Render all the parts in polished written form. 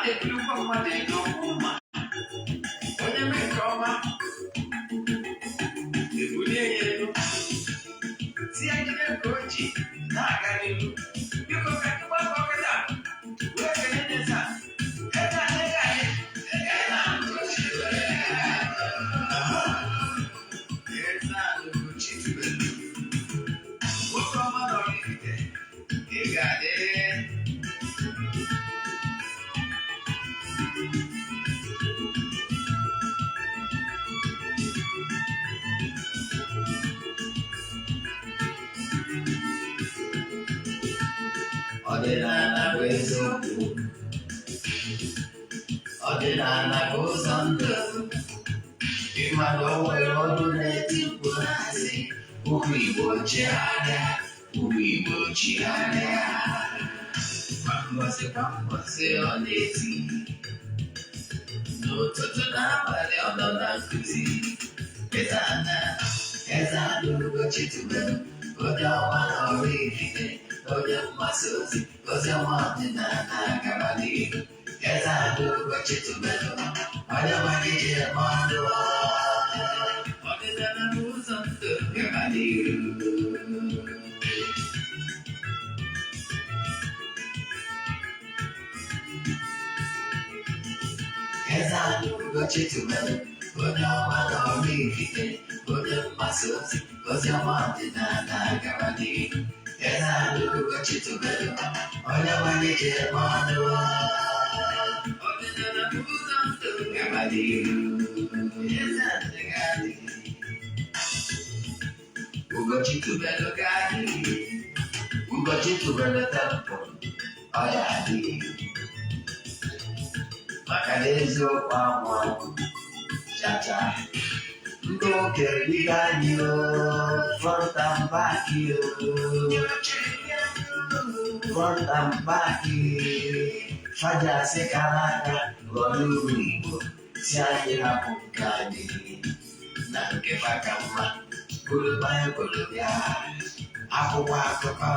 Na-ebulukwa mmadụ elu ọkwụ mma. Onye mee nke ọma, ebulie ya elu, si ya jide nke o ji na-aga n'ihu. Biko, ka anyị gbakọ kịta wee kelee eze a. Eze a na-ege anyị. Eze a Ugochi tubelu. Eze a Ugochi tubelu. Nwoke ọma nọ n'Ifite, ị ga-adị. Ọdịnala bụ eziokwu, ọdịnala bụ ụzọ ndụ. Ịma na o nwere ọdụ na-eti mkpu na-asị, "Ụmụ Igbo, chigharịa, ụmụ Igbo, chigharịa." Kwa mbọsị kwa mbọsị ọ na-eti, n'ụtụtụ na abalị ọ nọ na nkụzi. Eze ana, Eze Ana Ugochi tubelu, onye ọma na Oraifite, onye mgbasa ozi ozi ọma ọdịnala gaba n'ihu. Eze Ana Ugochi tubelu, onye nwere iji eme ọnụ. Ọdịnala bụ ụzọ ndụ, gaba n'ihu. Eze Ana Ugochi tubelu, onye ọma na Oraifite, onye mgbasa ozi ozi ọma ọdịnala gaba n'ihu. Eze Ana Ugochi tubelu, onye nwere iji eme ọnụ. Ọdịnala bụ ụzọ ndụ, gaba n'ihu. Eze Ana ga-adị. Ugochi tubelu ga-adị. Ugochi tubelu temple, ọ ya adị, maka na eziokwu anwụ anwụ chacha. Ndị okenye anyị o, front and back o, front and back. Faja asị kara aka ghọrọ uru Igbo si anyị hapụ nke anyị na nke maka mma. Buru Baịbụl bịa, akwụkwọ akụkọ,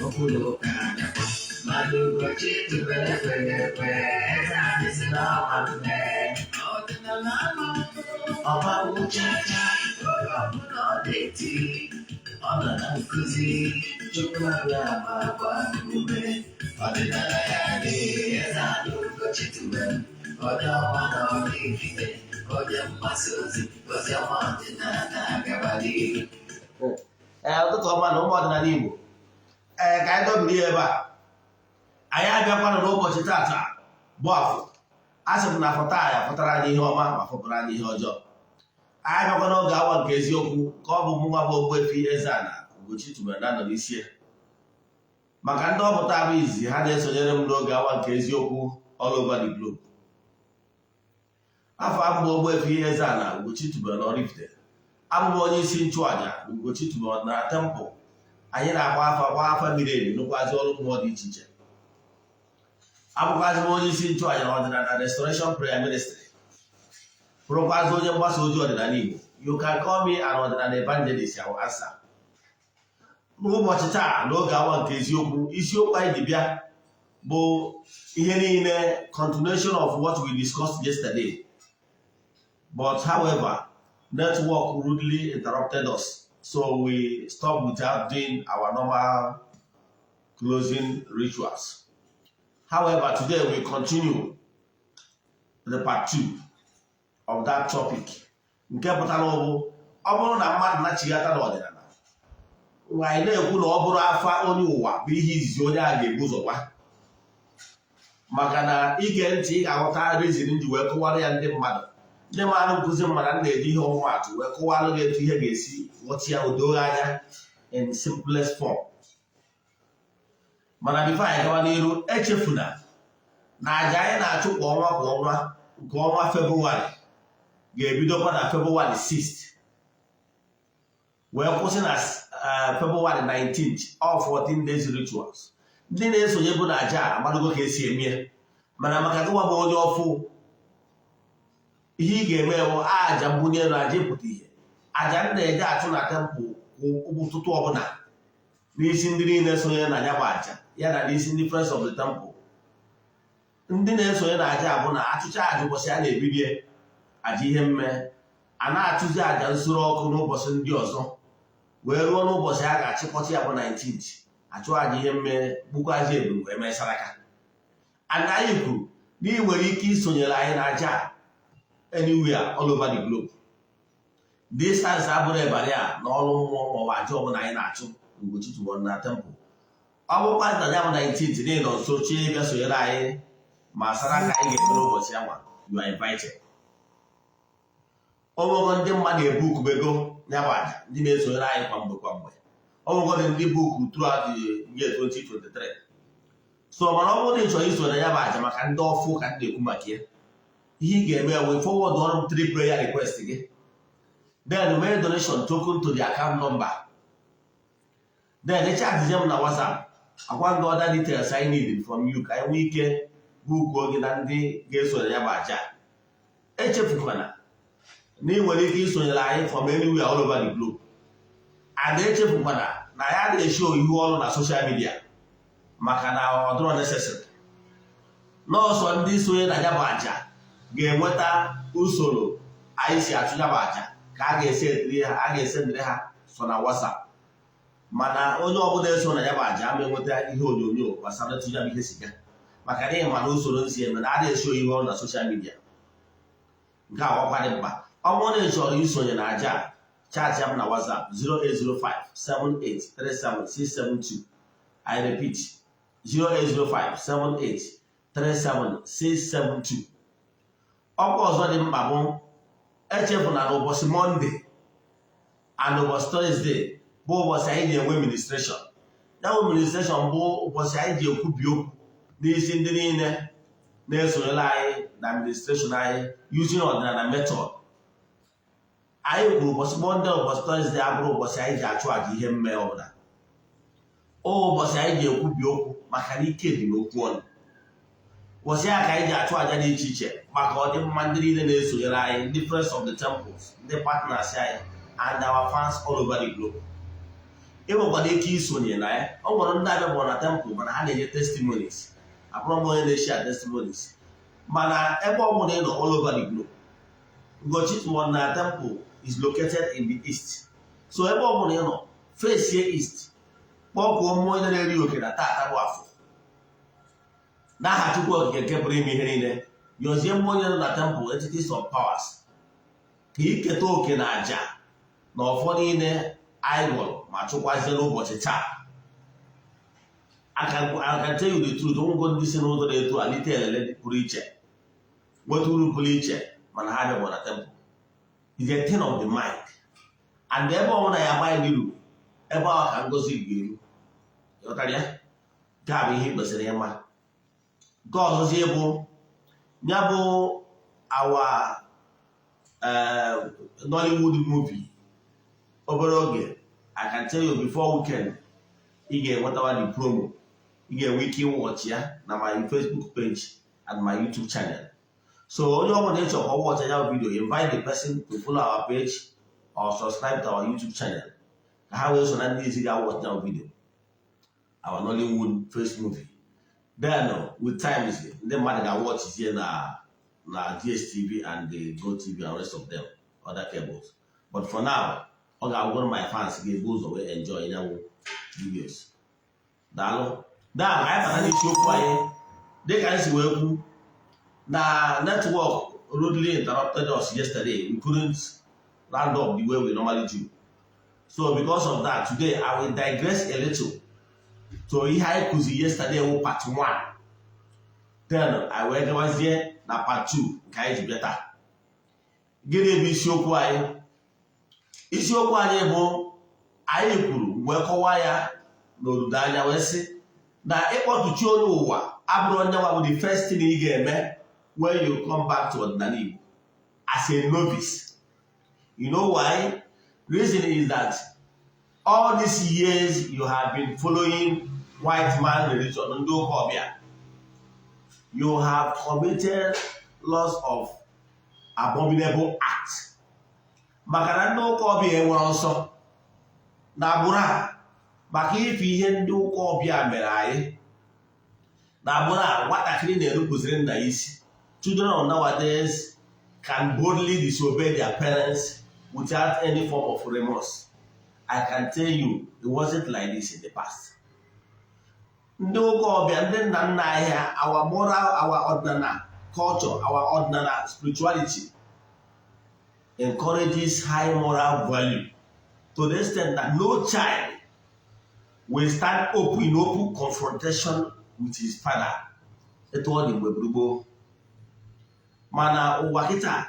okwu na ụka agakwa. Mmadụ Ugochi tubelu ekweghị ekwe. Eze anyị si na ọma mme ọdịnala ọma chacha. Oge ọbụla ọ na-eti, ọ nọ na nkụzi. Chukwu abịa ma gba ume, ọdịnala ya dị. Eze anyị Ugochi tubelu, onye ọma na Oraifite, onye mgbasa ozi ozi ọma ọdịnala gaba n'ihu. Ee, ụtụtụ ọma na ụmụ ọdịnala Igbo. Ee, ka anyị dọbiri ya ebe a. Anyị abịakwanụ n'ụbọchị tata bụ Afọ. A sị m na afọ taa ya fụtara anyị ihe ọma ma fụpụrụ anyị ihe ọjọọ. Anyị abịakwa n'oge awa nke eziokwu, ka ọ bụ mụnwa bụ Ogbuefi Eze-Ana Ugochi tubelu na anọ n'isi ya. Maka ndị ọpụta bụ izi ha na-esonyere m n'oge awa nke eziokwu all over the globe, afọ abụ Ogbuefi Eze-Ana Ugochi tubelu na Oraifite. Abụ m onye isi nchụaja na Ugochi tubelu na temple. Anyị na-agba afa, gba afa miri emi, nụkwazi ọrụ mmụọ dị iche iche. Abụkwazi m onye isi nchụaja na Ọdịnala Restoration Prayer Ministry, bụrụkwazi onye mgbasa ozi ọdịnala Igbo. You can call me an ọdịnala evangelist, I will answer. N'ụbọchị taa n'oge awa nke eziokwu, isiokwu anyị ji bịa bụ ihe niile, continuation of what we discussed yesterday, but however, network rudely interrupted us, so we stopped without doing our normal closing rituals. However, today we continue the part two of that topic, nke pụtara bụ ọ bụrụ na mmadụ nachighata n'ọdịnala, anyị na-ekwu na ọ bụrụ afa onye ụwa bụ ihe izizi onye a ga-ebu ụzọ gwa, maka na ige ntị, ị ga-aghọta reason ji wee kọwara ya ndị mmadụ. Ndị mmadụ nkụzi mmadụ na-eji ihe ọmụmatụ wee kọwara gị etu ihe ga-esi ghọta ya, o doo anya in simplest form. Mana before anyị gawa n'iru, echefuna na aja anyị na-achụ kwa ọnwa kwa ọnwa, nke ọnwa Febụwarị ga-ebidokwa na Febụwarị 6 wee kwụsị na Febụwarị 19th, all 14 days rituals. Ndị na-esonye bụ na aja a amadogo ka esi eme ya. Mana maka gịnwa bụ onye ọfụ, ihe ị ga-eme bụ aja mbunye elu, aja ịpụta ihe, aja m na-eje achụ na temple ụtụtụ ọbụla. N'isi ndị niile sonye na ya bụ aja, ya na n'isi ndị Friends of the Temple, ndị na-esonye na aja, bụ na achụcha aja ụbọchị a na-ebilie aja ihe mme, a na-achụzi aja nsure ọkụ n'ụbọchị ndị ọzọ wee ruo n'ụbọchị a ga-achịkọta ya, bụ 19th, achụ aja ihe mme, gbukwazi ebulu wee mee saraka. And anyị kwuru na ị nwere ike isonyere anyị na aja anywhere all over the globe. Distance abụrụ ebara ya na ọrụ mmụọ maọbụ aja ọbụla anyị na-achụ Ugochi tubelu na temple. Ọ bụkwa na ya bụ 19th n'ihi nọ nso chie ịbịa sonyere anyị ma saraka anyị ga-eme n'ụbọchị ya nwa, you are invited. Ọnwego ndị mmadụ ebukubego ya bụ aja, ndị na-esonyere anyị kwa mgbe kwa mgbe. Ọnwego ndị buku throughout the year 2023. So mana ọ bụrụ na ị chọrọ iso na ya bụ aja, maka ndị ọfụ ka ndị na-ekwu maka ya, ihe ị ga-eme wee forward ọrụ m three prayer request gị, then mee donation token to the account number, then ị chat m na WhatsApp, akwa ndị other details I need from you ka anyị nwee ike bukuo gị na ndị ga-esonye ya bụ aja. Echefukwana na ị nwere ike isonyere anyị from anywhere all over the globe. And echefukwana na ya na-eshi ihu ọrụ na social media, maka na ọ dịrọ necessary. Nọọsọ ndị sonye na ya bụ aja ga-enweta usoro anyị si achụ ya bụ aja, ka a ga-esi ha, a ga-esendịrị ha so na WhatsApp. Mana onye ọbụla eso na ya bụ aja ama enweta ihe onyonyo gbasara etu ya bụ ihe si gaa, maka na ịma na usoro nsi eme na a na-esi ihu ọrụ na social media. Nke a ọkwa dị mkpa. Ọ bụrụ na ị chọrọ isonye na aja, chat m na WhatsApp 08057837672. I repeat, 08057837672. Ọkwa ọzọ dị mkpa bụ echefuna na ụbọchị Monday and ụbọchị Thursday bụ ụbọchị anyị ji enwe ministration. Ya bụ ministration bụ ụbọchị anyị ji ekwubi okwu n'isi ndị niile na-esonyere anyị na ministration anyị using ọdịnala method. Anyị kwuru ụbọchị Monday, ụbọchị Thursday abụrụ ụbọchị anyị ji achụ àjà ihe mme ọbụla, ụbọchị anyị ji ekwubi okwu, maka na ike dị n'okwu ọnụ. Ụbọchị ya ka anyị ji achụ àjà dị iche iche maka ọdịmma ndị niile na-esonyere anyị, ndị Friends of the Temples, ndị partners anyị and our fans all over the globe. Ị nwekwara ike isonye na ya. Ọ nwere ndị abịa bụ na temple, mana ha na-enye testimonies. Abụrụ m onye na-eshare testimonies, mana ebe ọ bụla ị nọ all over the globe, Ugochi na temple is located in the east, so ebe ọ bụla ị nọ, face east, kpọkuo mmụọ onye na-eri oke na taata bụ Afọ n'aha Chukwu Okike nke pụrụ ime ihe niile. Yọzie mmụọ onye nọ na temple, entities of powers, ka iketa oke na aja na ọfọ niile anyị gụrụ ma chụkwazie n'ụbọchị taa. I can tell you the truth, onwego ndị si n'ụzọ na-eto alite elele pụrụ iche, nweta uru pụrụ iche, mana ha bịa na temple. Is a thing of the mind, and ebe ọbụla ya mind ruru, ebe ahụ ka ngozi ga-eru. Ịghọtara ya? Nke a bụ ihe ị kwesịrị ịma. Nke ọzọzi bụ ya bụ our Nollywood movie. Obere oge, I can tell you, before weekend, ị ga-enwetawa the promo. Ị ga-enwe ike ịwatch ya na my Facebook page and my YouTube channel. So onye ọbụla ịchọ ka ọ watch ya video, invite the person to follow our page or subscribe to our YouTube channel, ka ha wee so na ndị isi ga-watch ya video, our Nollywood first movie. Then with times, ndị mmadụ ga-watch na na DSTV and the GoTV and rest of them, other cables. But for now, ọ ga-agwụrụ my fans ga-ebu ụzọ wee enjoy ya videos. Daalụ. Daa anyị bata n'isiokwu anyị. Dịka anyị si wee kwu na network rudely interrupted us yesterday, we couldn't round up the way we normally do. So because of that, today I will digress a little to ihe anyị kụzi yesterday wụ part 1, then anyị wee gawazie na part 2 nke anyị ji bịa taa. Gịnị bụ isiokwu anyị? Isiokwu anyị bụ, anyị kwuru wee kọwaa ya n'odudo anya, wee sị na ịkpọtụchi onye ụwa abụrụ onye nwa bụ the first thing ị ga-eme when you come back to ọdịnala Igbo as a novice. You know why? Reason is that all these years you have been following white man religion, ndị ụka ọbịa, you have committed lots of abominable acts, maka na ndị ụka ọbịa enwere nsọ na agbụrụ a. Maka ife ihe ndị ụka ọbịa mere anyị na agbụrụ a, nwatakịrị na-erupụziri nna ya isi. Children of nowadays can boldly disobey their parents without any form of remorse. I can tell you, it wasn't like this in the past. Ndị ụka ọbịa, ndị nna nna anyị ha, our moral, our ọdịnala culture, our ọdịnala spirituality encourages high moral value to the extent that no child will stand open in open confrontation with his father, etu ọ dị mgbe gburugburu. Mana ụwa kịta,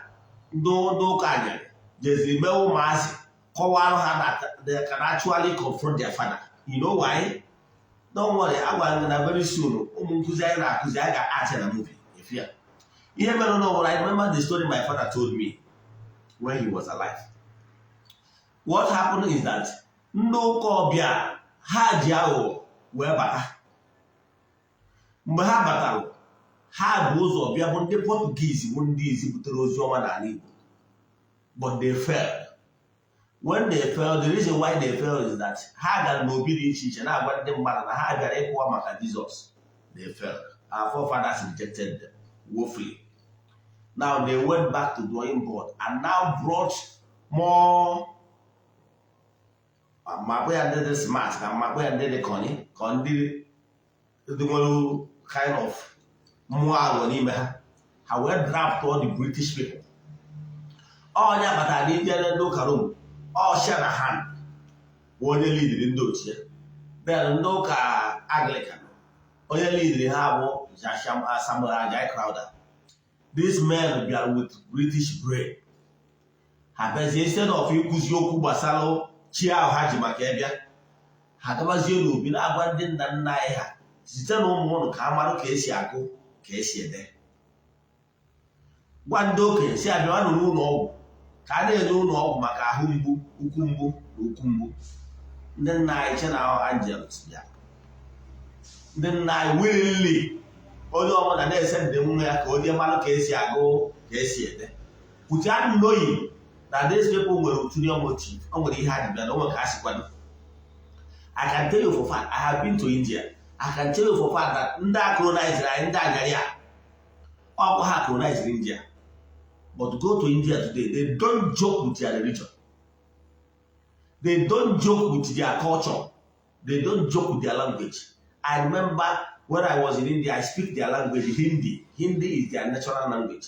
ndị ụka anyarị jeziri mee ụmụazị, kọwara ha that they can actually confront their father. You know why? Don't worry, agwara gị na very soon, ụmụ nkụzi anyị na-akụzi, anyị ga-achị na movie efia ihe mere n'ụwa. I remember the story my father told me when he was alive. What happened is that ndị ụka ọbịa, ha ji aghụghọ wee bata. Mgbe ha batara, ha bụ ụzọ bịa bụ ndị Portuguese, bụ ndị izi butere ozi ọma n'ala Igbo, but they failed. When they failed, the reason why they failed is that ha gara n'obi dị iche iche na-agwa ndị mmadụ na ha bịara ịkụwa maka Jizọs. They failed. Our forefathers rejected them woefully. Now they went back to drawing board and now brought more, ma akpọ ya ndị dị smart, ka ma akpọ ya ndị dị cunny, ka ndị ndị nwere kind of mmụọ aghụghọ n'ime ha. Ha wee draft all the British people. Onye kpatara na ijere ndị ụka Rom, ọ Shanahan bụ onye leadiri ndị otu ya. Then ndị ụka Anglican, onye leadiri ha bụ Samuel Ajayi Crowther. These men bịara with British brain. Ha bịazie, instead of ịkụzi okwu gbasara chi ahụ ha ji maka ịbịa, ha gabazie n'obi na-agwa ndị nna nna anyị ha site na ụmụ ụnụ ka a mara ka esi agụ, ka esi ede, gwa ndị okenye si abịawanụ n'ụlọ ọgwụ, ka a na-enye ụlọ ọgwụ maka ahụ mgbu, ukwu mgbu na ukwu mgbu. Ndị nna anyị che na angels bịa. Ndị nna anyị willingly, onye ọbụla na-ese ndị nwa ya ka onye mara ka esi agụ, ka esi ede, without knowing that these people nwere ulterior motive. O nwere ihe ha ji bịa na o nwere ka ha si kwado. I can tell you for fact, I have been to India. I can tell you for fact that ndị a colonized anyị, ndị anyarị a, ọkwa ha colonized India. But go to India today, they don't joke with their religion, they don't joke with their culture, they don't joke with their language. I remember when I was in India, I speak their language, Hindi. Hindi is their natural language.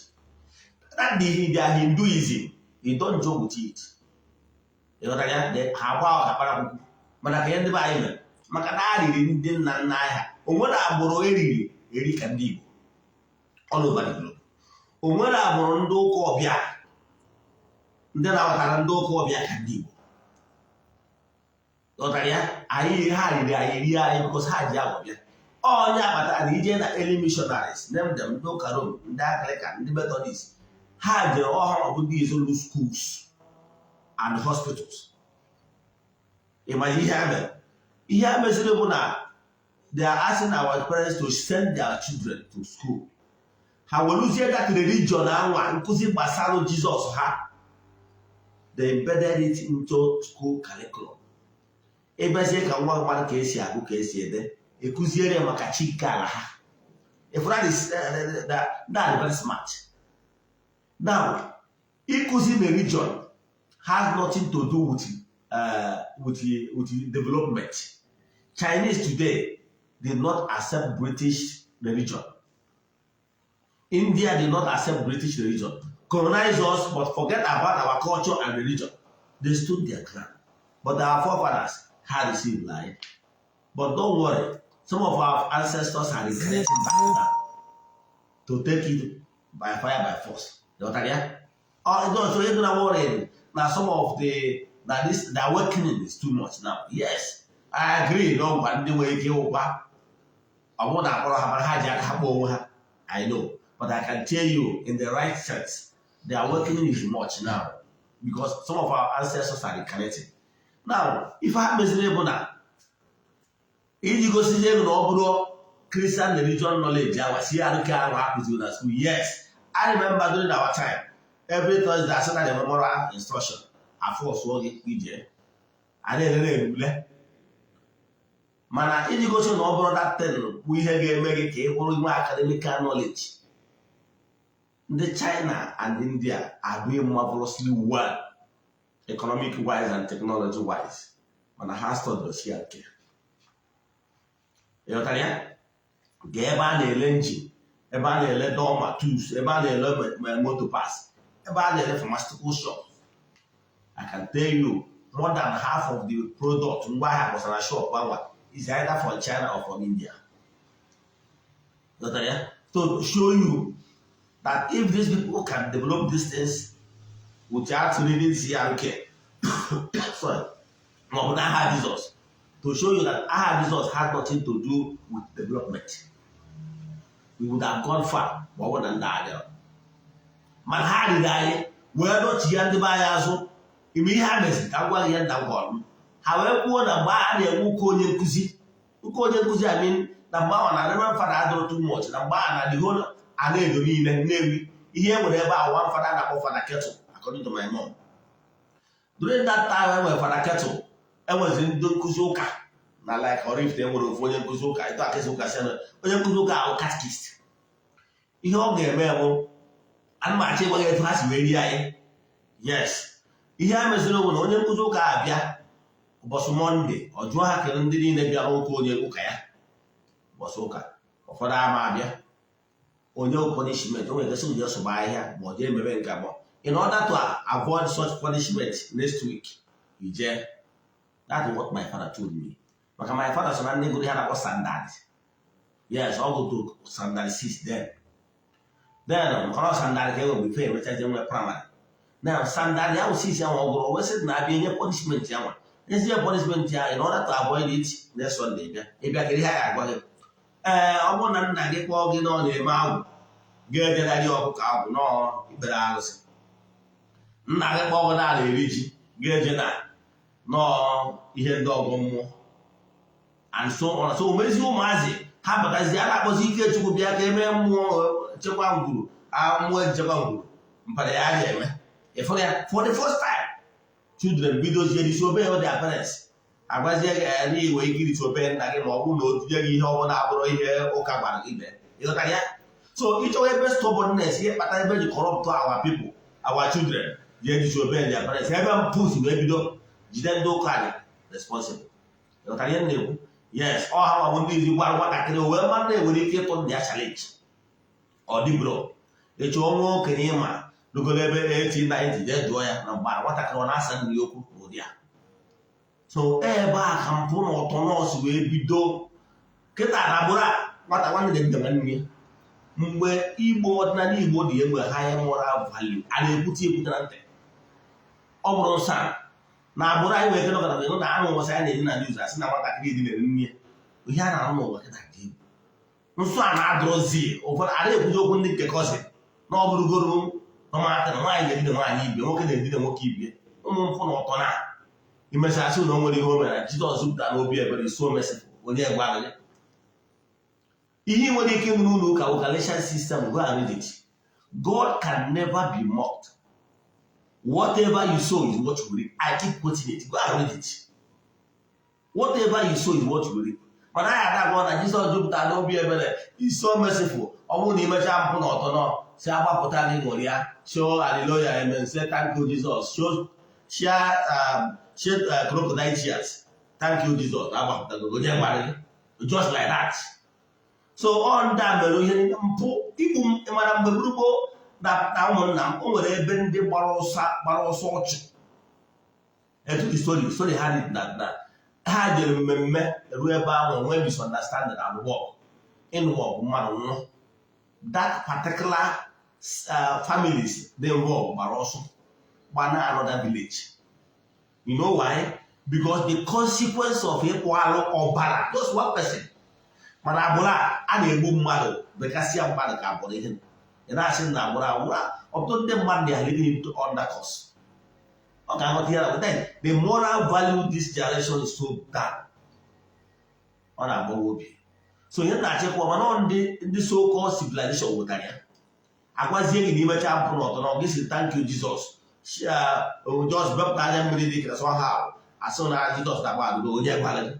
That their Hinduism, you don't joke with it. Ịghọtara ya? Ha agba ọka kpara akwụkwọ. Mana ka ihe ndị be anyị mere, maka na a riri ndị nna nna anyị ha. O nwere agbụrụ eriri eri ka ndị Igbo all over the globe. O nwere agbụrụ ndị ụka ọbịa, ndị na-aghọtara ndị ụka ọbịa ka ndị Igbo. Ghọtara ya? Anyị, ha riri anyị, rie anyị, because ha ji agwa bịa. Onye akpatara na ije na early missionaries, name them, ndị ụka Rome, ndị Anglican, ndị Methodist, ha jere ọhụrụ bụ ndị izolu schools and hospitals. Ịmanye ihe ha mere? Ihe ha meziri bụ na they are asking our parents to send their children to school. Ha weruzie that religion anwa, nkụzi gbasara Jizọs ha, they embedded it into school curriculum. Ebezie ka nwa mmadụ ka esi agụ, ka esi ede, ekụziere ya maka chi nke ala ha. If that is that is very smart. Now, ịkụzi religion has nothing to do with development. Chinese today did not accept British religion. India did not accept British religion. Colonize us, but forget about our culture and religion. They stood their ground. But our forefathers had received life. But don't worry, some of our ancestors are regretting back now to take it by fire, by force. You know what I mean? Oh, no, so you're gonna worry now. Some of the now, this, the awakening is too much now. Yes, I agree. No, but ndị nwere ike ịwụkwa, ọ bụrụ na akpọrọ ha, mana ha ji aka ha kpọọ onwe ha. I know, but I can tell you, in the right sense, the awakening is much now because some of our ancestors are reincarnating. Now, ife ha meziri bụ na iji gosizie ego na ọ bụrụ Christian religion knowledge awa si arụke ahụ akụziri na school. Yes, I remember during our time, every Thursday, asị na the moral instruction, afọ ọsụọ gị ije a na-elele ule. Mana iji gosi na ọ bụrụ that thing bụ ihe ga-eme gị ka ị bụrụ nwe academical knowledge, ndị China and India are doing marvelously well, economic wise and technology wise, mana ha study ya nke ịghọtara ya. Gaa ebe a na-ele engine, ebe a na-ele Dorma tools, ebe a na-ele motor parts, ebe a na-ele pharmaceutical shop, I can tell you more than half of the product, ngwaahịa gbasara shop anwa, is either from China or from India. Ghọtara ya? To show you that if these people can develop these things without reading CRK, sorry, maọbụ na aha Jizọs, to show you that aha Jizọs has nothing to do with development, we would have gone far ma ọ bụ na ndị adịrọ. Mana ha riri anyị wee dochie ndị be anyị azụ ime ihe ha meziri. Ka m gwa gị ihe nna m gwara m. Ha wee kwuo na mgbe a na-enwe ụka onye nkụzi, ụka onye nkụzi, I mean, na mgbe ahụ na Reverend Father adịrọ too much, na mgbe ahụ na the whole ala edo niile, Nnewi, ihe e nwere ebe a, one father na-akpọ Father Kettle. According to my mom, during that time enwere Father Kettle, enwezi ndị nkụzi ụka na like Oraifite, enwere ofu onye nkụzi ụka etu akịsị ụka si onye nkụzi ụka ahụ, catechist. Ihe ọ ga-eme bụ ana m achọ ịgwa gị etu ha si wee rie anyị. Yes, ihe a meziri bụ na onye nkụzi ụka abịa ụbọchị Monday, ọ jụọ ha kere ndị niile bịara ụka onye ụka ya ụbọchị ụka. Ụfọdụ ama abịa, onye punishment o nwere gasị ụdị ọsọgba ahịhịa ma ọ jee emebe nke abụọ in order to avoid such punishment next week ije. That is what my father told me, maka my father so na ndị gụrụ ihe a na-akpọ standard. Yes, ọ gụtụ standard 6. Then maka na standard ka e nwere before emechazie nwe primary. Now standard ya bụ 6 ahụ ọ gụrụ, o wesị na abịa enye punishment ya nwa ezie punishment ya in order to avoid it next Sunday. Bịa ịbịa kere ihe a ga-agwa gị. Ee, ọ bụrụ na nna gị kpọọ gị na ọ na-eme agwụ, ga-ejela gị ọkụkọ agwụ nọọ ikpere arụsị. Nna gị kpọọ gị na eri ji, ga-eje na nọọ ihe ndị ọgọ mmụọ and so on. So omezi ụmụazị ha batazi, a na-akpọzi Ikechukwu, bịa ka emee mmụọ nchekwa ngwuru, mmụọ nchekwa ngwuru mpara ya ga-eme. Ịfụrụ ya, for the first time children bidozie disobey their parents. Agwazie gị ya na iwe ike disobey nna gị ma ọ bụrụ na o tinye gị ihe ọ bụla abụrụ ihe ụka gwara gị mee. Ịghọtara ya? So ịchọwa ebe stubbornness, ihe kpatara ebe ji corrupt our people, our children ji disobey their parents, ebe mpụ si wee bido, jide ndị ụka anyị responsible. Ịghọtara ihe m na-ekwu? Yes, ọ ha nwa bụ ndị izi gwara nwatakịrị o wee mara na enwere ike ịtụ ndị ya challenge. Ọ dịbro ịchọ nwa okenye ịma rugoro ebe 80 90, jee jụọ ya na mgbara nwatakịrị ọ na-asa nri okwu n'ụdị a. So ebe a ka mpụ na ọtọ nọọsụ wee bido kịta na agbụrụ a. Nwata nwanne dị nwanne ya mgbe Igbo, ọdịnala Igbo dị egbe, high moral value a na-ekwute ekwute na ntị. Ọ bụrụ nsọ a na agbụrụ anyị nwere ike nọkọta na anụ ụbọchị anyị na-eri na news, asị na nwatakịrị dị na nne ya. Ihe a na-arụ n'ụwa kịta dị egwu. Nsọ a na-adụrọzi ụfọdụ a na-ekwuzi okwu ndị nke cousin na ọ bụrụgoro ọmata na nwaanyị na-edina nwaanyị ibe, nwoke na-edina nwoke ibie, ụmụ mpụ na ụtọ na imesasị na o nwere ihe o mere. Jizọs zupụtara n'obi ebere, so merciful. Onye gwara gị ihe ị nwere ike ịnụ n'ụlọ ụka bụ Galatian system. Go and read it. God can never be mocked. Whatever you sow is what you reap. I keep quoting it. Go and read it. Whatever you sow is what you reap. Mana anyị ada agwa na Jizọs jupụtara n'obi ebere, is so merciful. Ọ bụrụ na imechaa mpụ na ọtọ nọ si agbapụta gị, ṅụrịa, show hallelujah, amen, say thank you Jesus, show share shed crocodile tears, thank you Jesus, agbapụta gị. Onye gwara gị? Just like that. So ọ ndị a mere ihe mpụ igbu mana mgbe gburugburu na ụmụnna m, o nwere ebe ndị gbara ọsọ ọchụ. Etu the story ha dị na ha jere mmemme ruo ebe ahụ, nwee misunderstanding and work ịnụ ọgụ, mmadụ nwụọ. That particular families dị involved gbara ọsọ gbana another village. You know why? Because the consequence of ịkwụ alụ ọbara just one person. Mana agbụrụ a, a na-egbu mmadụ, bekasịa mmadụ ka agbụrụ ihe ị na-asị na agbụrụ a, ọtụtụ ndị mmadụ dị living into under curse. Ọ ga-aghọta ihe na then the moral value this generation is so down. Ọ na-agbawa obi. So ihe na-achịkwa, mana ọ ndị so called civilization wetara ya, agwazie gị na imecha mpụ na ọtọ na ọ gị si thank you Jesus, just bepụta anya mmiri dị ka somehow asị na Jizọs na-agba adụgo. Onye gwara gị?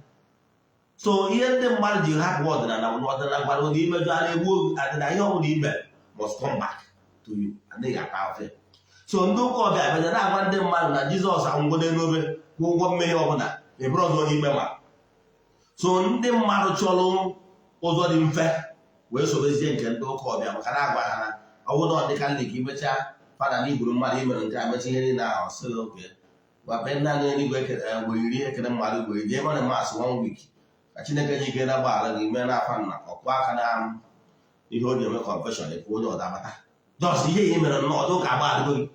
So ihe ndị mmadụ ji hapụ ọdịnala bụ na ọdịnala gwara na imejọ a na-egbu adịna, ihe ọbụla ime must come back to you, adịghị ata ofe. So ndị ụka ọbịa bịa na-agwa ndị mmadụ na Jizọs anwụgo n'elu obe, kwụọ ụgwọ mmehie ọbụla, ebere ọzọ onye ikpe ma. So ndị mmadụ chọrọ ụzọ dị mfe wee sobezie nke ndị ụka ọbịa, maka na agwa ha na ọ bụrụ na ọ dịka ndị ka imechaa fada na igburu mmadụ, imere nke a, mecha ihe niile ahụ, sị oke gwape nna anyị eluigwe ugboro 10, ekele mmadụ ugboro 10, ebe ọ na mass one week, ka Chineke ji ike na gbaghara gị, mee n'afa nna, ọkụ aka na ihe o ji eme confession, ekwu onye ọda abata just ihe ya mere nnọọ ọdụ ụka agbagharịgo gị.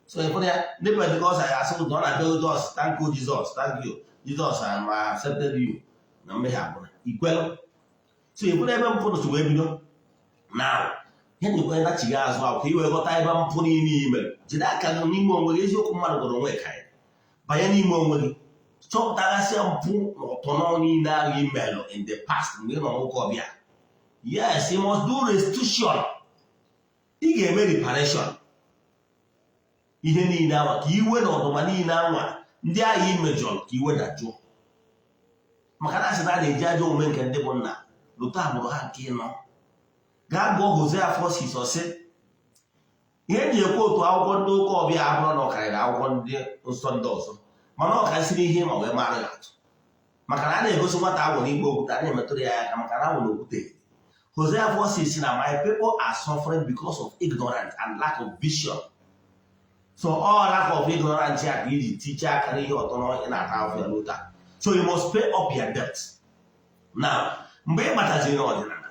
So ịfụrụ ya, ndị Pentikọst ya asị na ọ na-abịa, just "Thank you, Jesus, thank you, Jesus, I am accepted you," na mmehie agwụla ikwelu. So ịfụrụ ebe mpụ si wee bido. Now, ihe njikwa nachighị azụ ahụ ka i wee ghọta ebe mpụ niile i mere. Jide aka gị n'ime onwe gị, eziokwu mmadụ gwara onwe ka ya banye n'ime onwe gị, chọpụtagasịa mpụ na ọtọnọ niile ahụ i melụ in the past mgbe ị nọ n'ụka ọbịa. Yes, you must do restitution. Ị ga-eme reparation ihe niile anwa, ka iwe na ọdụma niile anwa ndị agha imejọrọ, ka iwe dajụọ, maka na asị na a na-eji ajọ omume nke ndị bụ nna lụta agbụrụ ha nke ịnọ. Gaa gụọ Hosea 4:6. Ọsị ihe eji ekwu otu akwụkwọ ndị ụka ọbịa abụrụ na ọ karịrị akwụkwọ ndị nsọ ndị ọzọ, mana ọ karịsịrị ihe ma wee mara ya atụ, maka na a na-egosi nwata agwụ n'igbe okwute, a na-emetụrụ ya aka, maka na agwụ na okwute. Hosea 4:6 na "My people are suffering because of ignorance and lack of vision." So all lack of ignorance ya ka iji tiche aka n'ihe ọtọ ị na-ata ahụhụ ya n'ụta. So you must pay up your debt. Now, mgbe ị bataziri n'ọdịnala,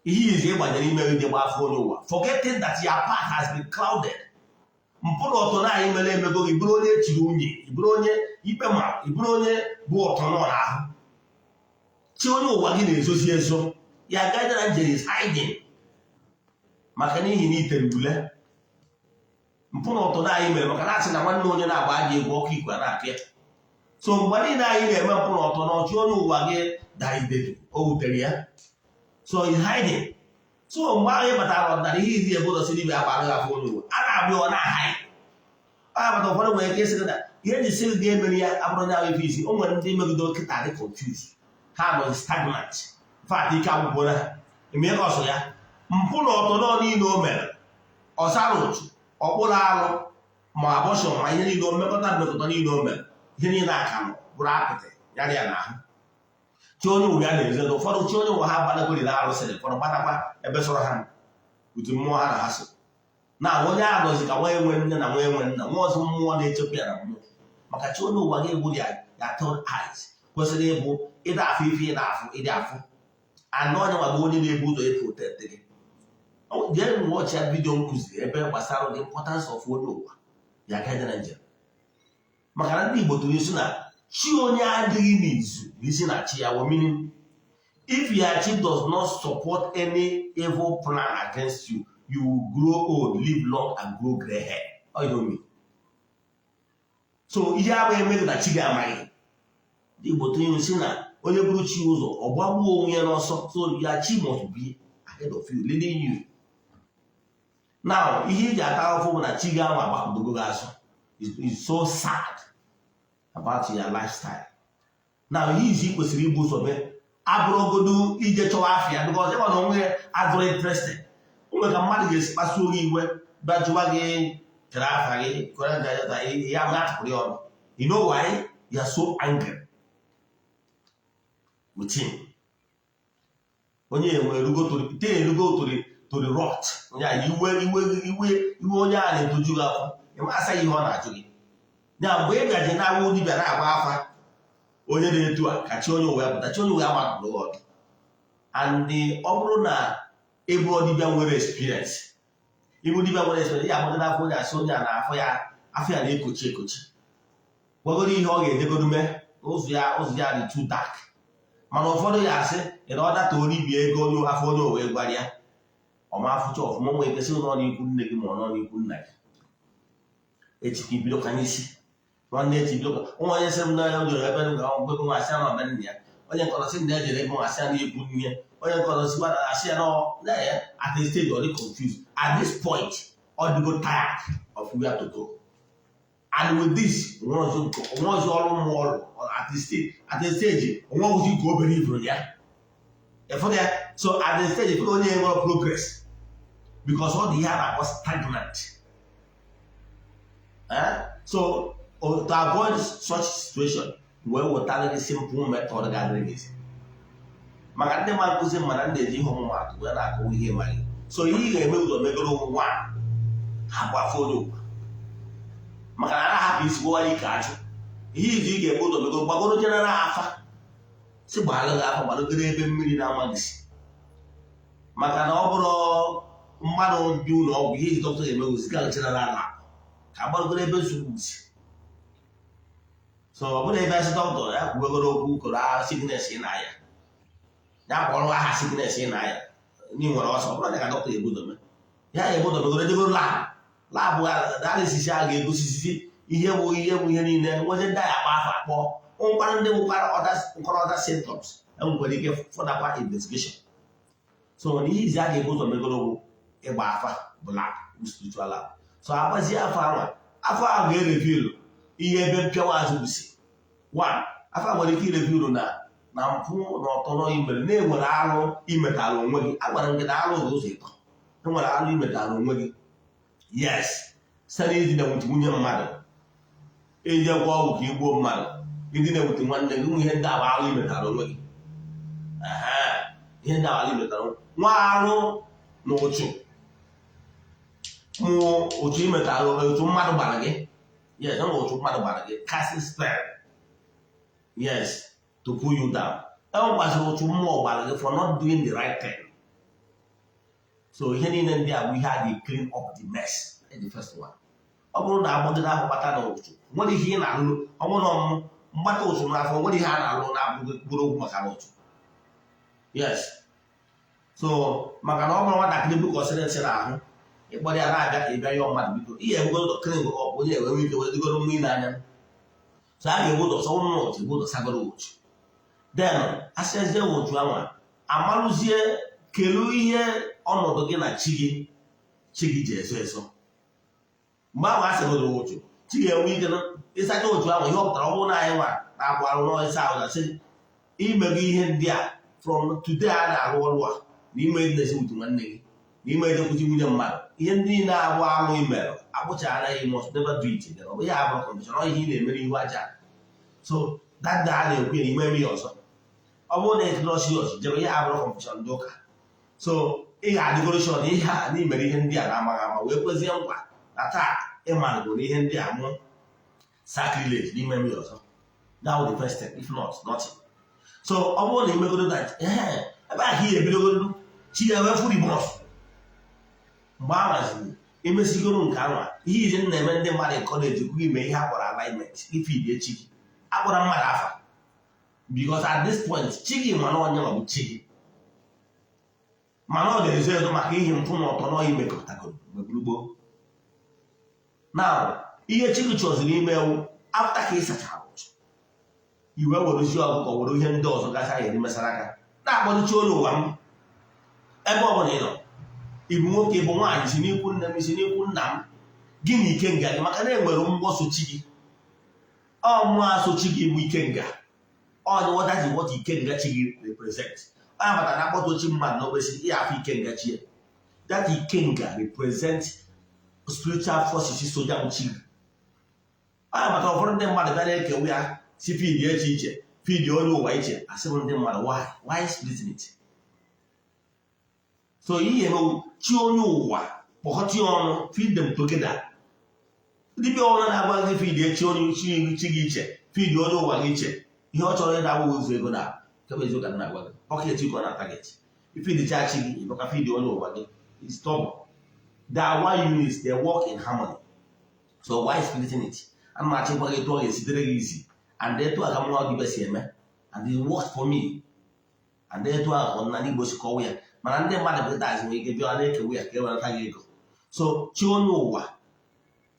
ihe izi ịgbanyere ime ije gba afọ onye ụwa, forgetting that your path has been clouded. Mpụ na ọtọ na anyị mere emego gị bụrụ onye echiri nwunye, ị bụrụ onye ikpe ma ị bụrụ onye bụ ọtọ nọ n'ahụ. Chi onye ụwa gị na-ezozi ezo ya, guardian angel is hiding, maka n'ihi na itere ule mpụ na ọtọ na anyị mere, maka na asị na nwanne onye na-agba aja egwu ọkụ ikwe a na-apịa. So mgbe niile anyị na-eme mpụ na ọtọ na ọchị onye ụwa gị dara idedu, o wutere ya, so is hiding. So mgbe ahụ ị batara ọdịnala, ihe izi ebu ụzọ si dibịa agbara gị afọ onye ụwa a na-abịa, ọ na-ahide ọ ya bata. Ụfọdụ nwere ike ịsị gị na ihe eji sị gị ga-emeri ya abụrụ onye ahụ ife isi. O nwere ndị megidere kịta dị confused, ha nọ stagnant. Fat ike agwụgwọ ha eme ka ọsọ ya mpụ na ọtọ nọ niile o mere, ọsara otu ọkpụrụ alụ ma abortion ma ihe niile, mmekọta mmekọta niile o mere, ihe niile aka nọ bụrụ apịtị yara ya n'ahụ. Chi onye ụwa ya na-ezo ezo. Ụfọdụ chi onye ụwa ha gbadagori na arụsịrị, ụfọdụ gbadakwa ebe sọrọ ha utu mmụọ ha na ha so na onye ahụ nọzi ka nwa enwe nne na nwa enwe nna, nwa ọzọ mmụọ na-echekwa ya na mmụọ, maka chi onye ụwa ga-egbu ya. Ya third eyes kwesịrị ịbụ ịda afụ ife, ịda afụ, ịdị afụ anụ onye nwa bụ onye na-ebu ụzọ ịprotect gị. Jee watch ya video nkụzi ebe gbasara the importance of onye ụwa ya gaje na njem, maka na ndị Igbo tụrụ isi na chi onye adịghị n'izu n'isi na chi ya wụ, meaning if your chi does not support any evil plan against you, you will grow old, live long and grow gray hair. Ọ ihe o mean. So ihe abụghị emeghị na chi gị amaghị. Ndị Igbo tụrụ ilu si na onye bụrụ chi ụzọ, ọ gbagbuo onwe ya n'ọsọ. So your chi must be ahead of you, leading you. Now, ihe iji ata ahụhụ bụ na chi gị ahụ agbakọdogo gị azụ, is so sad about your lifestyle. Now, ihe izi ị kwesịrị ibu ụzọ mee abụrụgodu ije chọwa afịa, because ịma na onwe ya adịrọ interested. O nwere ka mmadụ ga-esi kpasuo gị iwe, bịa jụwa gị kere afa gị kwere ga ya atụpụrụ ya ọnụ. You know why you are so angry with him? Onye enwe erugo te erugo to the rot. Onye a iwe iwe iwe iwe onye a na-etoju gị afọ, ịma asa ihe ọ na-ajụ gị ya. Mgbe ị bịaji na-awụ dibịa na-agba afa onye na-etu a, ka chi onye ụwa ya pụta, chi onye ụwa ya gbapụrụ gị ọdụ. And ọ bụrụ na ịbụ dibịa nwere experience, ịbụ dibịa nwere experience, ya agbado n'afọ onye, asị onye a na afọ ya, afọ ya na-ekochi ekochi, gwagoro ihe ọ ga-ejegodo mee ụzọ ya, ụzọ ya dị too dark. Mana ụfọdụ ya asị na ọ data onye ibi ego onye afọ onye owe gwara ya ọma afụcha ọfụma, nwee ike sị nọ n'ikwu nne gị ma ọ nọ n'ikwu nna gị. Echi ka ibido ka n'isi nwanne, echi bido ka nwa onye sị m na ya jere ebe mgbe nwa asị ya na ọbe nna ya, onye nke ọzọ sị na ya jere ebe nwa asị ya na ikwu nne ya, onye nke ọzọ sịkwa na asị ya na ya. At the stage ọ dị confused, at this point ọ dịgo tired of where to go. And with this, onwezi ọrụ mmụọ ọrụ at the stage onwezi nke obere iburu ya ịfụrụ ya. So at the stage ịfụrụ onye nwere progress because ọ dị ihe a na-akpọ stagnant. Eh? So to avoid such situation, wee wetara gị simple method ga-adịrị gị isi maka ndị ma nkụzi mana ndị eji ihe ọmụmatụ wee na-akọwa ihe maghị. So ihe ị ga-eme ụzọ megoro onwe nwa hapụ afọ onye ụwa maka na a na-ahapụ isi gwọwara ike ajụ. Ihe iji ị ga-eme ụzọ megoro gbagoro general afa si gbaalụ gị afa, gbalụgoro ebe mmiri na-amaghị si, maka na ọ bụrụ mmadụ dị ụlọ ọgwụ, ihe iji dọkịta ga-eme ziga general ala ka agbalụgoro ebe nsogbu si. So ọ bụrụ ebe asị dọkịta ya kwuwegoro okwu koro sickness ị na-aya, ya kpọrọ aha sickness ị na-aya n'ị nwere ọsọ, ọ bụrụ na ka dọkịta ebudo mee ya ebudo megoro ejegoro lab lab analysis a ga-egosisi ihe bụ ihe bụ ihe niile nwezi ndị agha akpa afọ akpọ nkwara ndị nwekwara nkwara other symptoms enwekwara ike fọdakwa investigation. So na ihe izi a ga-ebu ụzọ megoro bụ ịgba afa bụ lab, bụ spiritual lab. So agbazie afọ ahụ, afọ ahụ ga-ereveal ihe ebe mpịawa azụ bụ si one. Afọ nwere ike ireveal na mpụ na ọtọnọ imere na-enwere arụ imetara onwe gị. Agwara m gị na arụ dị ụzọ ịtọ. Enwere arụ imetara onwe gị, yes, site n'idina nwunye mmadụ, ije gwa ọgwụ ka igbuo mmadụ, idina ewute nwanne gị, ụmụ ihe ndị a bụ arụ imetara onwe gị. Ihe ndị a bụ arụ imetara onwe nwa arụ na ụchụ mụ ụchụ imetara ụchụ mmadụ gbara gị. Yes, ọ ụchụ mmadụ gbara gị, casting spell, yes, to pull you down. Enwekwazịrị ụchụ mmụọ gbara gị for not doing the right thing. So ihe niile ndị a bụ ihe a ga-clean up the mess. The first one, ọ bụrụ na agbagide ahụ kpata na ụchụ nwere ihe ị na-alụ, ọ bụrụ na ọmụ mgbata ụchụ n'afọ nwere ihe a na-alụ na-abụghị mkpụrụ okwu maka na ụchụ, yes. So maka na ọ bụrụ nwatakịrị bukọsịrị nsị n'ahụ, ịkpọrọ ya na-abịa ka ị bịa yọọ mmadụ biko, ihe ebugo ụzọ clean up onye enwe ike wee dịgoro mmiri n'anya. So a ga-ebu ụzọ sọ ụmụ ụchụ, ebu ụzọ sagoro ụchụ, then asịazie ụchụ anwa amalụzie kelu ihe ọnọdụ gị na chi gị, chi gị ji ezo ezo. Mgbe ahụ a sịgodoro ụchụ, chi ga-enwe ike ịsacha ụchụ ahụ. Ihe ọ pụtara, ọ bụrụ na anyị nwa na-akwụ arụ n'ịsa ahụ na sị imego ihe ndị a from today a na-arụ ọrụ a na ime na-esi wutu nwanne gị na ime ejekwuzi nwunye mmadụ, ihe ndị niile abụ alụ imerụ akpụchara ya, must never do it again. Ọ bụ ya abụrụ confession, ọ ihe ị na-emere ihu aja. So that day a na-ekwu ya na ime eme ya ọzọ, ọ bụrụ na etiro serious jebe ihe abụrụ confession ndị ụka. So ị ga-adịgoro sure na ihe a na imere ihe ndị a na-amaghị ama wee kwezie nkwa na taa ịmarịgo na ihe ndị a mụ sacrilege n'ime eme ya ọzọ. That was the first step. If not, nothing. So ọ bụrụ na imegoro that, ee, ebe ahụ ihe ebidogoro chi ya wee fụ remorse. Mgbe a maziri imesigoro nke anwa, ihe iji na-eme ndị mmadụ encourage kwuo ime ihe akpọrọ alignment, ifidi echi gị akpọrọ mmadụ afa, because at this point chi gị mana onye ma bụ chi gị mana ọ ga-ezo ezo maka ihe mpụ na ọtọ na imekọtagoro mgbe gburugburu. Now ihe chi gị chọziri imewu after ka ị sachara ụchụ, iwe werezie ọkụkọ, were ihe ndị ọzọ gasị anyị eri mesara aka na-akpọlichi onye ụwa m. Ebe ọ bụla ị nọ, ịbụ nwoke, ịbụ nwaanyị, si n'ikwu nne m, si n'ikwu nna m gị na ikenga gị, maka na enwere mgbọ sochi gị, ọ mmụọ asochi gị bụ ikenga. Ọ what, that is what ikenga chi gị represent. Ọ ya batara na akpọtochi mmadụ n'okpesi ihe afọ ikenga chi ya. That ikenga represent spiritual forces soja bụ chi gị. Ọ ya batara ụfọdụ ndị mmadụ bịa na-ekewa ya si feed eche iche, feed onye ụwa iche. Asị m ndị mmadụ, why, why splitting it? So ihe emewu chi onye ụwa kpọkọta ya ọnụ, feed them together. Dibịa ọbụla na-agwa gị feed echi onye chi gị iche, feed onye ụwa gị iche, ihe ọ chọrọ ịda awụghị ụzọ ego na kebe eziokwu ka m na-agwa gị, pocket ka ọ na target. Ifeedicha chi gị, ịbịakwa feed onye ụwa gị. It's double. They are one unit, they work in harmony. So why splitting it? Ana m achọ ịgwa gị etu ọ ga-esitere gị isi and etu a ka mmụọ dibịa si eme, and it works for me, and etu a ka ọdịnala Igbo si kọwa ya. Mana ndị mmadụ pụtazi nwere ike bịa na-ekewa ya ka e wenata gị ego. So chi onye ụwa,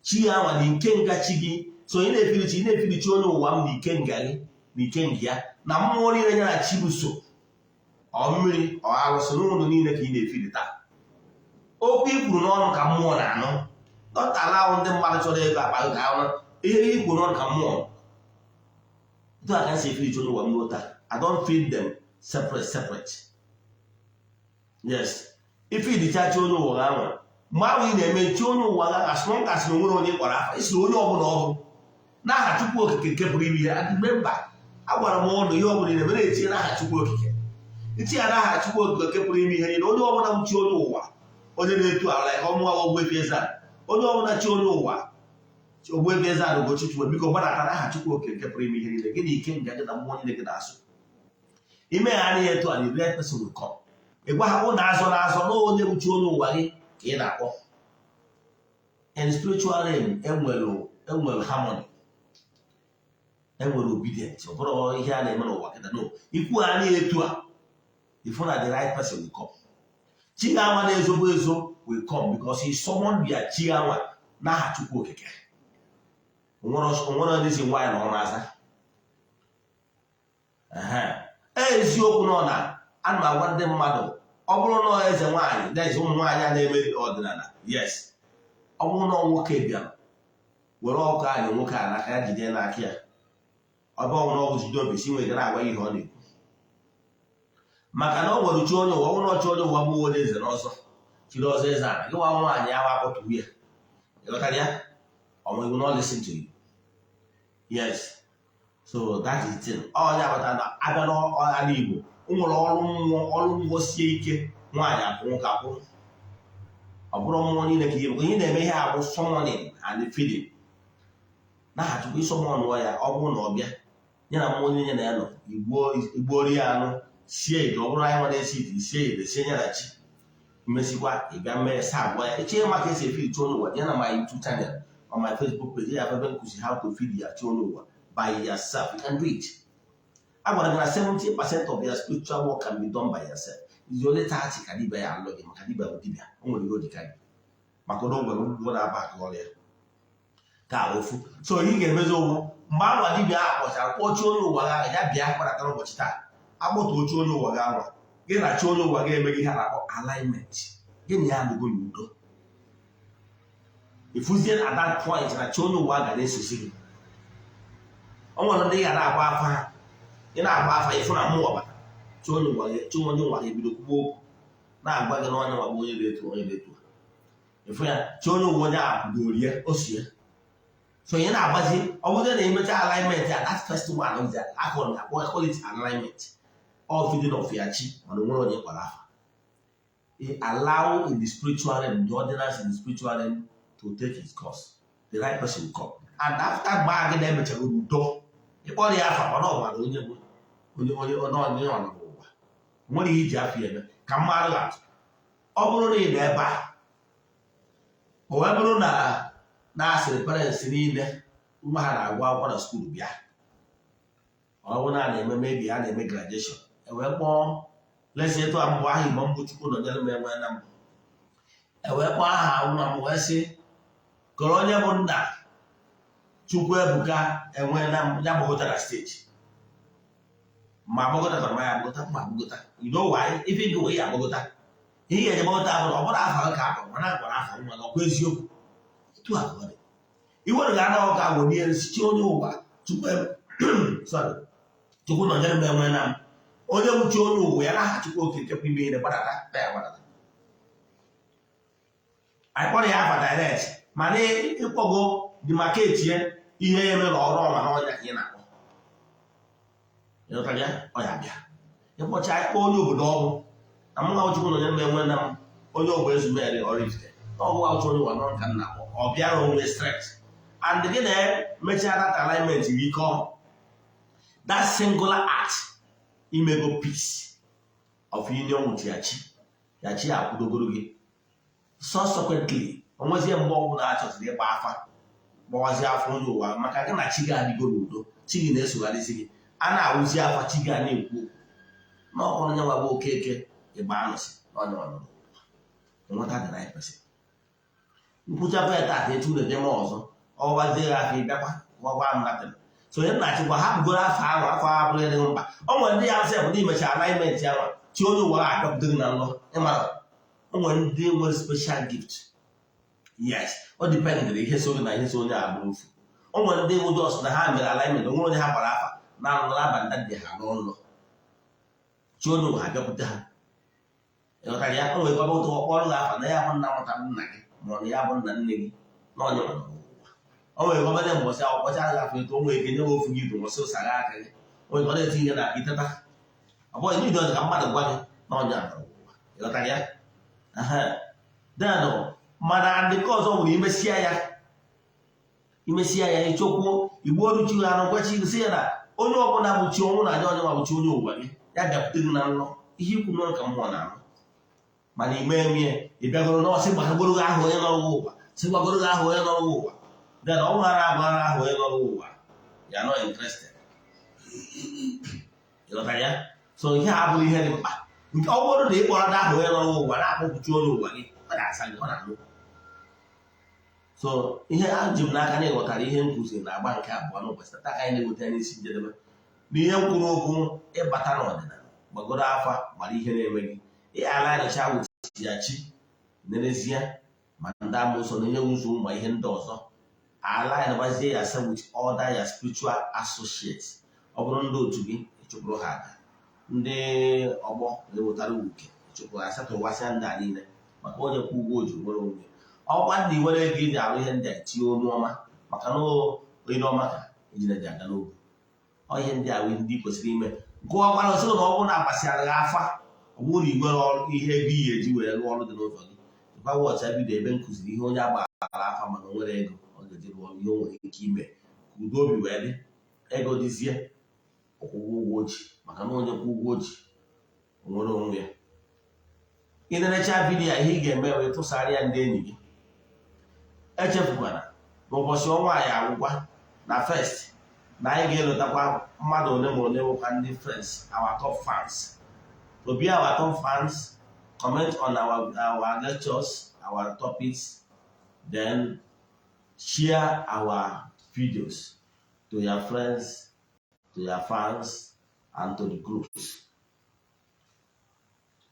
chi ya nwa na ikenga chi gị. So ị na-efiri chi, ị na-efiri chi onye ụwa m na ikenga gị na ikenga ya na mmụọ niile ya na chi bụ so ọ mmiri ọ arụsị n'ụlọ niile ka ị na-efiri taa. Okwu i kwuru n'ọnụ ka mmụọ na-anụ. Dọkịta alahụ ndị mmadụ chọrọ ego akpa gị ka ahụ Ihe ikwu n'ọnụ ka mmụọ etu a ka m si efeed chi onye ụwa m ruo taa. I don't feed them separate separate. Yes, ifeedicha chi onye ụwa gị ahụ, mgbe ahụ ị na-eme chi onye ụwa gị, as long as na onwere onye kpọrọ afa, isi onye ọbụla ọ bụ n'aha Chukwu Okike nke pụrụ ime ihe. Remember, agwara m ụnụ, ihe ọbụla ị na-eme, na-etinye n'aha Chukwu Okike. Itinye ya n'aha Chukwu Okike nke pụrụ ime ihe niile, onye ọbụla m chi onye ụwa, onye na-etu ala ya ọmụnwa Ogbuefi Eze-Ana, onye ọbụla chi onye ụwa, Ogbuefi Eze-Ana Ugochi Chukwu, biko gbadata n'aha Chukwu Okike nke pụrụ ime ihe niile, gị na ike nga gị na mmụọ niile gị na-asụ ime ha anya etu a, the right person will come. Ị gwa ha ụnụ azọ na azọ na onye bụ chi onye ụwa gị ka ị na-akpọ. In spiritual realm, enwere harmony, enwere obedience. Ọ bụrụ ihe a na-eme n'ụwa kịta, no ikwu ha anya etu a, ifu na the right person will come. Chi ga-anwa na-ezobo ezo will come because he summoned their chi anwa n'aha Chukwu Okike. Onwere ndị si nwaanyị na ọ na-aza eziokwu nọ na ana m agwa ndị mmadụ, ọ bụrụ na eze nwaanyị na eze ụmụ nwaanyị a na-eme ọdịnala, yes, ọ bụrụ na nwoke bịara were ọkụ anyị, nwoke a n'aka ya, jide n'aka ya, ọ bụ ọnwụ na ọ bụ jide obi si nwere na-agwa ihe ọ na-ekwu, maka na ọ nwere chi onye ụwa. Ọ bụrụ na chi onye ụwa bụ onye eze n'ọzọ chiri ọzọ eze ala gị, nwa nwaanyị ahụ akpọtụrụ ya, ịghọtara ya, ọ will not listen to you. Yes, so that is the thing. Onye agbata na abịa n'ala Igbo, o nwere ọrụ mmụọ, ọrụ mmụọ sie ike, nwaanyị akwụ, nwoke akwụ. Ọ bụrụ mmụọ niile ka ihe ihe na-eme, ihe abụ summoning and feeding n'aha Chukwu. Ịsummon ya, ọ bụrụ na ọ bịa ya na mmụọ niile na ya nọ, igbuori ya anụ, sie ite. Ọ bụrụ anyị nwa na-esi ite, sie ite, sie ya na chi, mmesikwa ị bịa mee saa agwa ya. Eche maka esi efeed chi onye ụwa ya na my YouTube channel on my Facebook page ya, ebe nkụzi how to feed ya chi onye ụwa by yourself. You can do it. A gwara gị na 70% of your spiritual work can be done by yourself. Is only 30 ka dibịa ya alụ gị, maka dibịa bụ dibịa, o nwere ihe o ji ka gị, maka na o nwere ụgwọ na-aba aka ọrịa ka ofu. So ị ga-emezi owu mgbe anwa dibịa ahụ kpọchara kpọchie onye ụwa gị ahụ, ya bịa kparatara ụbọchị taa, akpọtụ oche onye ụwa gị anwa, gị na chi onye ụwa gị emeghị ihe a na-akpọ alignment, gị na ya adịgo n'udo. Ifuzie at that point na chi onye ụwa ga na-esosi gị. O nwere ndị ga na-agba afa ha, ị na-agba afa, ịfụ na mmụọ bata chi onye ụwa gị, chi onye ụwa gị ebido kwuba okwu, na-agwa gị na onye nwa bụ onye dị etu, onye dị etu. Ịfụ ya, chi onye ụwa onye ahụ kwudoro ya, o si ya. So ị na-agbazi, ọ bụrụ na emecha alignment ya, that first one is akọrọ na akpọ, call it alignment all feeding of ya chi, mana onwere onye kpọrọ afa. Allow in the spiritual realm, the ordinance in the spiritual realm to take its course. The right person will come. And after mgbe gị na-emechara udo, ịkpọrọ ya afa, mana ọ mara onye bụ onye onye ọ nọ n'ụwa nwere ihe iji afọ eme. Ka mmadụ atụ, ọ bụrụ na ị nọ ebe a, o wee bụrụ na na-asịrị parents niile nwa ha na-agụ akwụkwọ na school bịa, ọ bụrụ na a na-eme, maybe a na-eme graduation, e wee kpọọ lesi etu a mbụ aha Igbo mbụ Chukwu nọnyere m enwe na mbụ, e wee kpọọ aha nwa m, wee sị kọrọ onye bụ nna Chukwu Ebuka enwe na ya gbagota na stage, ma agbagota ma ya agbagota, ma agbagota. You know why? Ife gị wee ya agbagota, ihe ga-eji gbagota bụ na ọ bụrụ afa ka akpọrọ, mana akpọrọ afa nwa gị. Ọkwa eziokwu etu a ka ọ dị. Iwere ga ana ọka wenye chi onye ụwa Chukwu, sorry, Chukwu nọnyere m enwe na m, onye bụ chi onye ụwa ya, n'aha Chukwu Okike kwa ime ihe, gbadata na ya gbadata. Anyị kpọrọ ya afa direct, mana ịkpọgo dị maka etie ihe ya eme na ọrụ ọma na ọnya ka ị na-akpọ, ịghọtara ya, ọ ya bịa ịkpọcha ịkpọ onye obodo ọbụ na mụ nwa Chukwu nọnyere m enwe na m, onye ogbe Ezumeri Oraifite na ọgwụgwa uche onye ụwa nọ ka m na-akpọ, ọ bịara onwe straight. And gị na-emechaa that alignment rikọ, that singular act, imego peace of union with ya chi ya, chi akwụdogoro gị. Subsequently, onwezie mgbe ọbụla a chọziri ịgba afa, gbawazie afọ onye ụwa, maka gị na chi gị adịgo n'udo, chi gị na-esogharịzi gị, a na-awụzi afa, chi gị a na-ekwu okwu na ọkpọrọ onye nwa bụ Okeke ịgba anụsị na onye nwa nọ n'ụwa, enweta the right person. Nkwụchapụ ya taata, etu na edeme ọzọ, ọgbazie ya afọ, ịbịakwa gwagwa m natin. So onye nna-achịkwa hapụgoro afọ ahụ, afọ ahụ abụrụ ya dị mkpa. O nwere ndị ya sị bụ ndị mechara alignment ahụ, chi onye ụwa abịakwute gị na nlọ. Ịmara o nwere ndị nwere special gift. Yes, ọ dependịrị ihe so gị na ihe so onye a bụrụ ofu. O nwere ndị bụ just na ha mere alignment, onwere onye ha gbara afa na n'abalị dị ha n'ụlọ, chi onye ụwa ha bịakwute ha. Ịghọtara ya? O nwere ebe ụtọ ọkpọrọ gị afa na ya bụ nna mụtara nna gị, ma ọ na ya bụ nna nne gị na onye nwere ụwa. O nwere ebe ọbanye mbọsị akwụkwọcha gị afọ etu o nwere ike nye ofu gị ibu nwụsị ụsagha aka gị. O nwere ike ọ na-eti ihe na iteta. Ọ bụghị ndị ọzọ ka mmadụ gwa gị na onye a nọrọ ụwa. Ịghọtara ya? Then mana ndị nke ọzọ nwere imesịa ya, imesịa ya, ịchọkwuo igbu ọrụ chi anụ, gwachi sị ya na onye ọbụla bụ chi ọnwụ na aja, onye nwa bụ chi onye ụwa gị, ya bịakwute gị na nlọ. Ihe ikwu n'ọrụ ka mmụọ na-anụ. Mana ime emie, ị bịagoro n'ọsị gbagoro gị ahụ onye nọrọ ụwa, sị gbagoro gị ahụ onye nọrọ ụwa. Then ọ bụrụ na agwara ahụ onye nọrọ ụwa ya, not interested. Ịghọtara ya? So ihe a abụghị ihe dị mkpa. Nke ọ bụrụ na ị kpọrọ ahụ onye nọrọ ụwa, na-akpọpụchi onye ụwa gị, ọ na-asa gị, ọ na-anụ. So ihe a ji m n'aka na ịghọtara ihe m kụziri na agba nke abụọ n'ụbọchị taa, ka anyị na-eweta ya n'isi njedebe. Na ihe m kwuru okwu, ịbata n'ọdịnala, gbagoro afa, gbara ihe na-eme gị, ịghara anịcha wuchi ya chi n'ezie, ma ndị amụsọ na-enye nsogbu, ma ihe ndị ọzọ, align gbazie ya yourself with other your spiritual associates. Ọ bụrụ ndị otu gị, ịchụpụrụ ha aja. Ndị ọgbọ na-ewetara uke, ịchụpụrụ ha, satụwasịa ndị a niile, maka onye kwụ ụgwọ o ji nwere onwe. Ọkwa ndị nwere ego iji arụ ihe ndị a, tinye olu ọma, maka na onye ọma ka ejina ji aga n'ogwu. Ọ ihe ndị a wee ndị kwesịrị ime. Gụọkwara sị na ọ bụrụ na agbasịara gị afa, ọ bụrụ na ị nwere ọrụ, ihe ego iyi eji wee rụọ ọrụ dị n'ụzọ gị, ịkwa wọchị bido ebe m kụziri ihe onye agbara afa mana o nwere ego ọ ga-eji rụọ ihe o nwere ike ime ka udo obi wee dị, ego dịzie, ọkwụgwọ ụgwọ oji, maka na onye kwụ ụgwọ oji o nwere onwe ya. Ị na-enecha video a, ihe ị ga-eme wee tụsara ya ndị enyi gị. Echefukwana n'ụbọchị ọnwa anyị agwụgwa na first, na anyị ga-elotakwa mmadụ ole ma ole nwekwa ndị friends, our top fans. To be our top fans, comment on our lectures, our topics, then share our videos to your friends, to your fans and to the groups.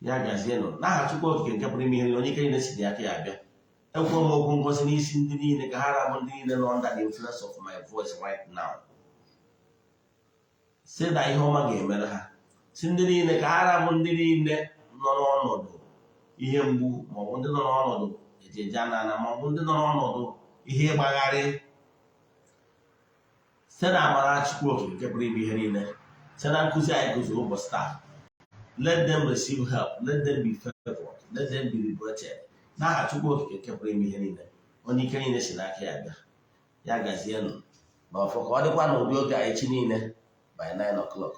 Ya gazienụ. N'aha Chukwu Okike nke pụrụ ime ihe niile, onye ike niile si n'aka ya abịa, ekwuo m okwu ngozi n'isi ndị niile, ka ha rabụ ndị niile nọ under the influence of my voice right now, si na ihe ọma ga-emere ha, si ndị niile ka ha rabụ ndị niile nọ n'ọnọdụ ihe mgbu, maọbụ ndị nọ n'ọnọdụ ejeje anana, maọbụ ndị nọ n'ọnọdụ ihe ịgbagharị, site na amara Chukwu Okike nke pụrụ ime ihe niile, site na nkụzi anyị kụziri ụbọchị taa, let them receive help, let them be favored, let them be liberated, n'aha Chukwu Okike nke pụrụ ime ihe niile, onye ike niile si n'aka ya bịa. Ya gazienụ. Na ọfọ ka ọ dịkwa n'ụdị oge anyị chi niile by 9 o'clock.